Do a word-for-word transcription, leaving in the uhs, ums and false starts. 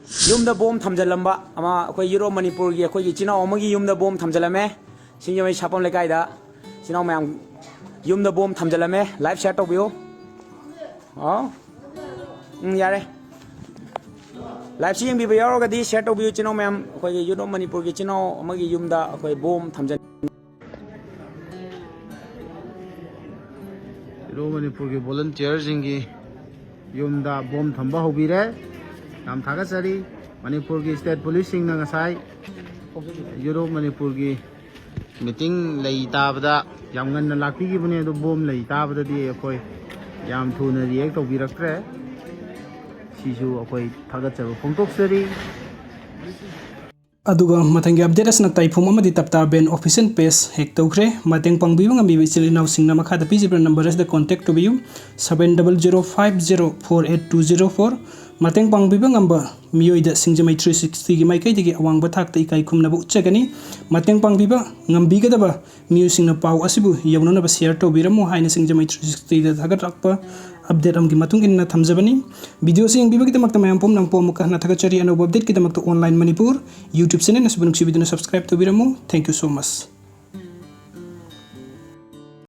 ꯌꯨꯝꯗ ꯕꯣꯝ ꯊꯝꯖꯤꯜꯂꯝꯕ ꯑꯃ, ꯑꯩꯈꯣꯏ ꯌꯨꯔꯣꯞ ꯃꯅꯤꯄꯨꯔꯒꯤ ꯑꯩꯈꯣꯏꯒꯤ ꯏꯆꯤꯟ ꯏꯅꯥꯎ ꯑꯃꯒꯤ ꯌꯨꯝꯗ ꯕꯣꯝ ꯊꯝꯖꯤꯜꯂꯝꯃꯦ꯫ ꯁꯤꯡꯖꯃꯩ ꯁꯥꯄꯝ ꯂꯩꯀꯥꯏꯗ ꯏꯆꯤꯟ ꯏꯅꯥꯎ ꯃꯌꯥꯝ ꯌꯨꯝꯗ ꯕꯣꯝ ꯊꯝꯖꯤꯜꯂꯝꯃꯦ꯫ ꯂꯥꯏꯚ ꯁꯤꯌꯥꯔ ꯇꯧꯕꯤꯌꯨ꯫ ꯑꯣ, ꯎꯝ, ꯌꯥꯔꯦ꯫ ꯂꯥꯏꯚꯁꯤ ꯌꯦꯡꯕꯤꯕ ꯌꯥꯎꯔꯒꯗꯤ ꯁꯤꯌꯥꯔ ꯇꯧꯕꯤꯌꯨ ꯏꯆꯤꯟ ꯏꯅꯥꯎ ꯃꯌꯥꯝ꯫ ꯑꯩꯈꯣꯏꯒꯤ ꯌꯨꯔꯣꯞ ꯃꯅꯤꯄꯨꯔꯒꯤ ꯏꯆꯤꯟ ꯏꯅꯥꯎ ꯑꯃꯒꯤ ꯌꯨꯝꯗ ꯑꯩꯈꯣꯏ ꯕꯣꯝ ꯊꯝꯖꯤꯟ ꯌꯨꯔꯣꯞ ꯃꯅꯤꯄꯨꯔꯒꯤ ꯚꯣꯂꯨꯟꯇꯤꯌꯔꯁꯤꯡꯒꯤ ꯌꯨꯝꯗ ꯕꯣꯝ ꯊꯝꯕ ꯍꯧꯕꯤꯔꯦ꯫ ꯌꯥꯝ ꯊꯥꯒꯠꯆꯔꯤ꯫ ꯃꯅꯤꯄꯨꯔꯒꯤ ꯁ꯭ꯇꯦꯠ ꯄꯨꯂꯤꯁꯁꯤꯡꯅ ꯉꯁꯥꯏ ꯌꯨꯔꯣꯞ ꯃꯅꯤꯄꯨꯔꯒꯤ ꯃꯤꯇꯤꯡ ꯂꯩ ꯇꯥꯕꯗ ꯌꯥꯝ ꯉꯟꯅ ꯂꯥꯛꯄꯤꯈꯤꯕꯅꯦ, ꯑꯗꯣ ꯕꯣꯝ ꯂꯩ ꯇꯥꯕꯗꯗꯤ ꯑꯩꯈꯣꯏ ꯌꯥꯝ ꯊꯨꯅ ꯔꯤꯌꯦꯛ ꯇꯧꯕꯤꯔꯛꯇ꯭ꯔꯦ꯫ ꯁꯤꯁꯨ ꯑꯩꯈꯣꯏ ꯊꯥꯒꯠꯆꯕ ꯐꯣꯡꯗꯣꯛꯆꯔꯤ꯫ ꯑꯗꯨꯒ ꯃꯊꯪꯒꯤ ꯑꯞꯗꯦꯠ ꯑꯁꯤꯅ ꯇꯥꯏꯐꯨꯝ ꯑꯃꯗꯤ ꯇꯞꯇꯥ ꯕꯦꯟ ꯑꯣꯐꯤꯁꯤꯌꯦꯜ ꯄꯦꯖ ꯍꯦꯛ ꯇꯧꯈ꯭ꯔꯦ꯫ ꯃꯇꯦꯡ ꯄꯥꯡꯕꯤꯕ ꯉꯝꯕꯤꯕ ꯏꯆꯤꯜ ꯏꯅꯥꯎꯁꯤꯡꯅ ꯃꯈꯥꯗ ꯄꯤꯖꯕ ꯅꯝꯕꯔ ꯑꯁꯤꯗ ꯀꯣꯟꯇꯦꯛ ꯇꯧꯕꯤꯌꯨ, seven double zero five zero four eight two zero four. ꯃꯇꯦꯡ ꯄꯥꯡꯕꯤꯕ ꯉꯝꯕ ꯃꯤꯑꯣꯏꯗ ꯁꯤꯡꯖꯃꯩ ꯊ꯭ꯔꯤ ꯁꯤꯛꯁꯇꯤꯒꯤ ꯃꯥꯏꯀꯩꯗꯒꯤ ꯑꯋꯥꯡꯕ ꯊꯥꯛꯇ ꯏꯀꯥꯏ ꯈꯨꯝꯅꯕ ꯎꯠꯆꯒꯅꯤ꯫ ꯃꯇꯦꯡ ꯄꯥꯡꯕꯤꯕ ꯉꯝꯕꯤꯒꯗꯕ ꯃꯤꯑꯣꯏꯁꯤꯡꯅ ꯄꯥꯎ ꯑꯁꯤꯕꯨ ꯌꯧꯅꯅꯕ ꯁꯤꯌꯔ ꯇꯧꯕꯤꯔꯝꯃꯨ ꯍꯥꯏꯅ ꯁꯤꯡꯖꯃꯩ ꯊ꯭ꯔꯤ ꯁꯤꯛꯁꯇꯤꯗ ꯊꯥꯒꯠꯂꯛꯄ ꯑꯞꯗꯦꯠ ꯑꯃꯒꯤ ꯃꯇꯨꯡ ꯏꯟꯅ ꯊꯝꯖꯕꯅꯤ꯫ ꯚꯤꯗꯤꯑꯣ ꯑꯁꯤ ꯌꯦꯡꯕꯤꯕꯒꯤꯗꯃꯛꯇ ꯃꯌꯥꯝ ꯄꯨꯝꯅꯃꯛꯄꯨ ꯑꯃꯨꯛꯀ ꯍꯟꯅ ꯊꯥꯒꯠꯆꯔꯤ꯫ ꯑꯅꯧꯕ ꯑꯞꯗꯦꯠꯀꯤꯗꯃꯛꯇ ꯑꯣꯟꯂꯥꯏꯟ ꯃꯅꯤꯄꯨꯔ ꯌꯨꯇ꯭ꯌꯨꯕ ꯆꯦꯅꯦꯜ ꯑꯁꯤꯕꯨ ꯅꯨꯡꯁꯤꯕꯤꯗꯨꯅ subscribe ꯇꯧꯕꯤꯔꯝꯃꯨ꯫ Thank you so much꯫